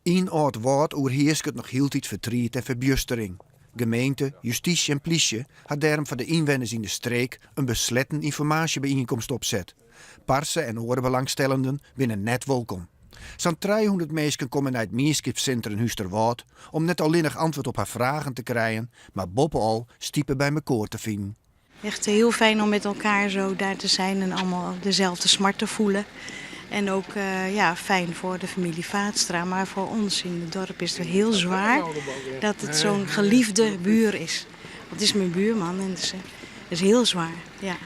Yn Aldwâld oerhearsket noch hieltyd fertriet en ferbjustering. Gemeente, justysje en plysje ha dêrom foar de ynwenners yn de streek in besletten ynformaasjebyienkomst opset. Parse en oare belangstellenden binne net wolkom. Sa'n 300 minsken komme nei it mienskipssintrum Hústerwâld om net allinnich antwurd op har fragen te krijen, mar boppe-al stipe by mekoar te finen. Echt heel fijn om met elkaar zo daar te zijn en allemaal dezelfde smart te voelen. En ook ja, fijn voor de familie Vaatstra, maar voor ons in het dorp is het heel zwaar dat het zo'n geliefde buur is. Want het is mijn buurman en het is heel zwaar. Ja.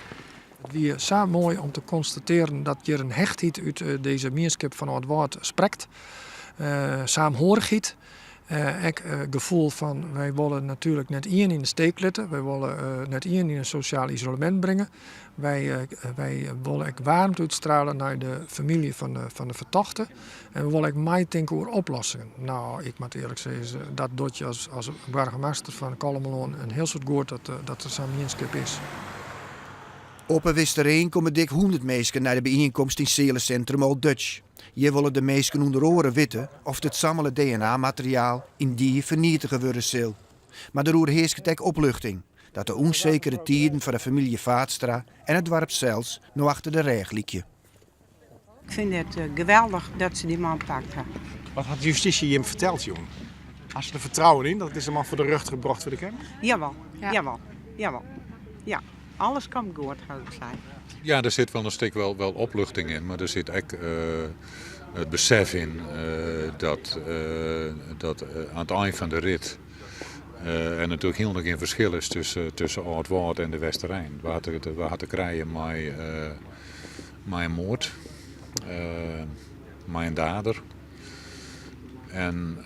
It wie sa moai om te konstatearjen dat hjir in hechtheid út dizze mienskip fan Aldwâld sprekt. Saamhorichheid. Ek gefoel fan wy wolle natuerlik net ien yn de steek litte, wy wolle net ien yn in sosjaal isolemint bringe. Wy, wy wolle ek waarmte útstrale nei de famylje fan de, fan de fertochte en we wolle ek meitinke oer oplossingen. No, ik moat earlik sizze, dat docht je as, as boargemaster fan Kollumerlân in hiel soad goed dat, dat der sa'n mienskip is. Op 'e Westereen komme dik 100 minsken nei de byienkomst yn sealesintrum Old Dutch. Hjir wolle de minsken ûnder oare witte oft it sammele DNA-materiaal yndie fernietige wurde sil. Mar der oerhearsket ek opluchting dat de ûnsekere tiden foar de famylje Vaatstra en it doarp sels no achter de rêch lykje. Ik fyn it geweldich dat se dy man pakt ha. Wat hat justysje jim ferteld jûn? Ha se der fertrouwen yn dat dizze man foar de rjochter brocht wurde kin? Jawol, jawol, jawol. Ja, alles komt goed, ha ik sein. Ja, der sit wol in stik wol, wol opluchting yn, mar der sit ek it besef yn dat, dat oan it ein fan de rit der natuerlik hielendal gjin ferskil is tusken, tusken Aldwâld en de Westerein. We ha te, we ha te krijen mei, mei in moard, mei in dader. En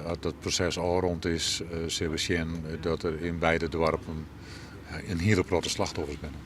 as dat proses ôfrûn is, sille we sjen dat der yn beide doarpen in hiele protte slachtoffers binne.